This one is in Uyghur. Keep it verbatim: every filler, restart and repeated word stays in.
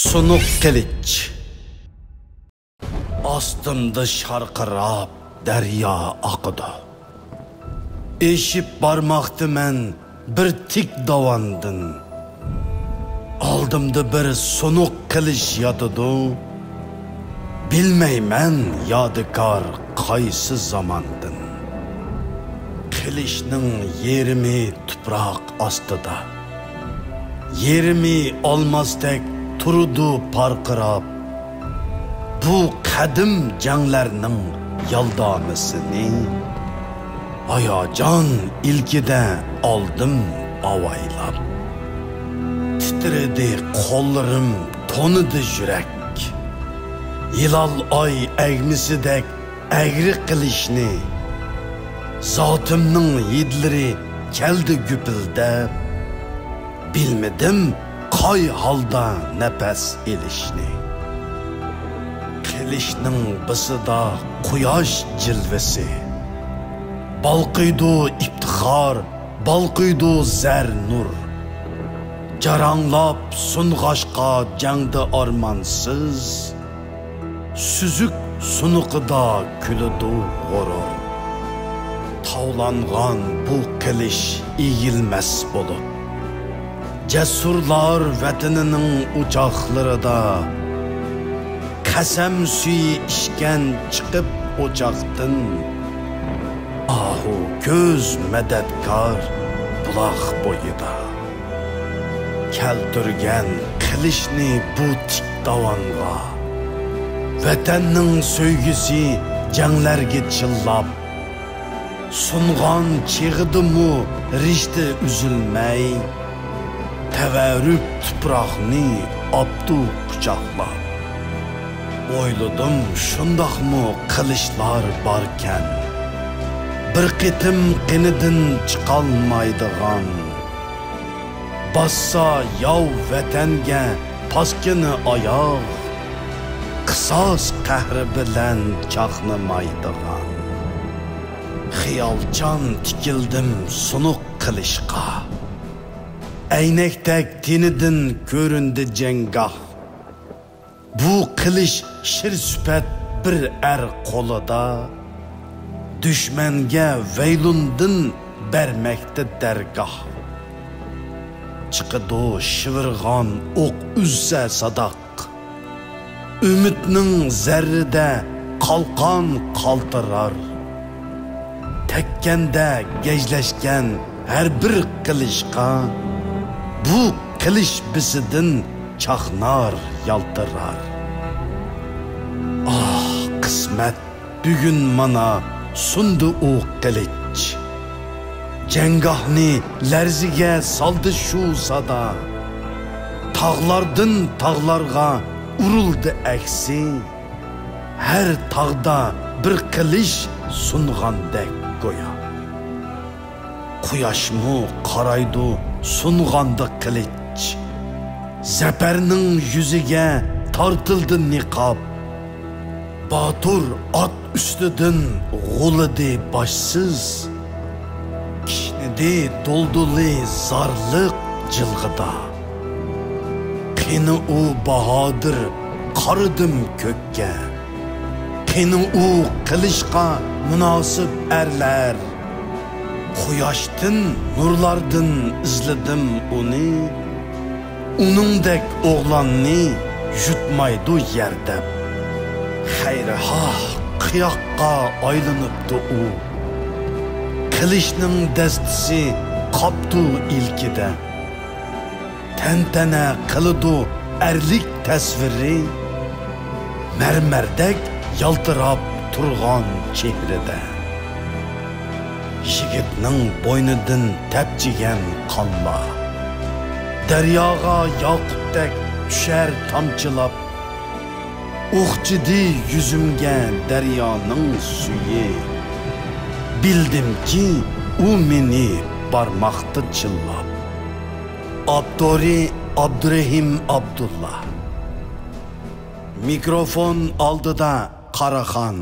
سۇنۇق قىلىچ. ئاستىمدا شارقىراپ دەريا ئاقىدۇ. ئېشىپ بارماقتىمەن بىر تىك داۋاندىن. ئالدىمدا بىر سۇنۇق قىلىچ ياتىدۇ. بىلمەيمەن يادىكار قايسى زاماندىن. قىلىچنىڭ يېرىمى تۇپراق ئاستىدا، يېرىمى ئالماستەك تۇرىدۇ پارقىراپ. بۇ قەدىم جەڭلەرنىڭ يالدامىسىنى ھاياجان ئىلكىدە ئالدىم ئاۋايلاپ. تىترىدى قوللىرىم، تونىدى يۈرەك. ھىلال ئاي ئەگمىسىدەك ئەگرى قىلىشنى، زاتىمنىڭ ھىدلىرى كەلدى گۈپۈلدەپ. بىلمىدىم قاي ھالدا نەپەس ئېلىشنى. قىلىچنىڭ بىسىدا قۇياش جىلۋىسى، بالقىيدۇ ئىپتىخار، بالقىيدۇ زەر نۇر. جاراڭلاپ سۇنغاچقا جەڭدە ئارمانسىز، سۈزۈك سۇنۇقىدا كۈلىدۇ غۇرۇر. تاۋلانغان بۇ قىلىچ ئېگىلمەس بولۇپ، جەسۇرلار ۋەتىنىنىڭ ئوچاقلىرىدا قەسەم سۈيى ئىچكەن چىقىپ ئوچاقتىن. ئاھۇ كۆز مەدەتكار بۇلاق بويىدا. كەلتۈرگەن قىلىچنى بۇ تىك داۋانغا، ۋەتەننىڭ سۆيگۈسى جەڭلەرگە چىللاپ، سۇنغان چېغىدىمۇ رىشتە ئۈزۈلمەي، تەۋەررۈك تۇپراقنى ئاپتۇ قۇچاقلاپ. ئويلىدىم، شۇنداقمۇ قىلىچلار باركەن، بىر قېتىم قېنىدىن چىقالمايدىغان. باسسا ياۋ ۋەتەنگە پاسكىنا ئاياغ، قىساس قەھرى بىلەن چاقنىمايدىغان. خىيالچان تىكىلدىم سۇنۇق قىلىچقا، ئەينەكتەك تېنىدىن كۆرۈندى جەڭگاھ. بۇ قىلىچ شىر سۈپەت بىر ئەر قولىدا، دۈشمەنگە ۋەيلۇندىن بەرمەكتە دەرگاھ. چىقىدۇ شىۋىرغان ئوق ئۈزسە ساداق، ئۈمىدنىڭ زەررىدە قالقان قالتىرار. تەگكەندە گەجلەشكەن ھەر بىر قىلىچقا، بۇ قىلىچ بىسىدىن چاقنار، يالتىرار. ئاھ، قىسمەت بۈگۈن مانا سۇندى ئۇ قىلىچ. جەڭگاھنى لەرزىگە سالدى شۇ سادا. تاغلاردىن تاغلارغا ئۇرۇلدى ئەكسى. ھەر تاغدا بىر قىلىچ سۇنغاندەك گويا. قۇياشمۇ قارايدۇ سۇنغاندا قىلىچ. زەپەرنىڭ يۈزىگە تارتىلدى نىقاب. باتۇر ئات ئۈستىدىن غۇلىدى باشسىز. كىشنىدى دۇلدۇلى زارلىق جىلغىدا. قېنى ئۇ باھادىر، قارىدىم كۆككە. قېنى ئۇ قىلىچقا مۇناسىپ ئەرلەر؟ قۇياشتىن، نۇرلاردىن ئىزلىدىم ئۇنى. ئۇنىڭدەك ئوغلاننى يۇتمايدۇ يەر دەپ. خەيرىخاھ قىياققا ئايلىنىپتۇ ئۇ. قىلىچنىڭ دەستىسى قاپتۇ ئىلكىدە. تەنتەنە قىلىدۇ ئەرلىك تەسۋىرى، مەرمەردەك يالتىراپ تۇرغان چېھرىدە. يىگىتنىڭ بوينىدىن تەپچىگەن قانلار دەرياغا ياقۇتتەك چۈشەر تامچىلاپ. ئوخشىدى يۈزۈمگە دەريانىڭ سۈيى. بىلدىمكى، ئۇ مېنى بارماقتا چىللاپ. ئاپتورى: ئابدۇرېھىم ئابدۇللا. مىكروفون ئالدىدا قاراخان.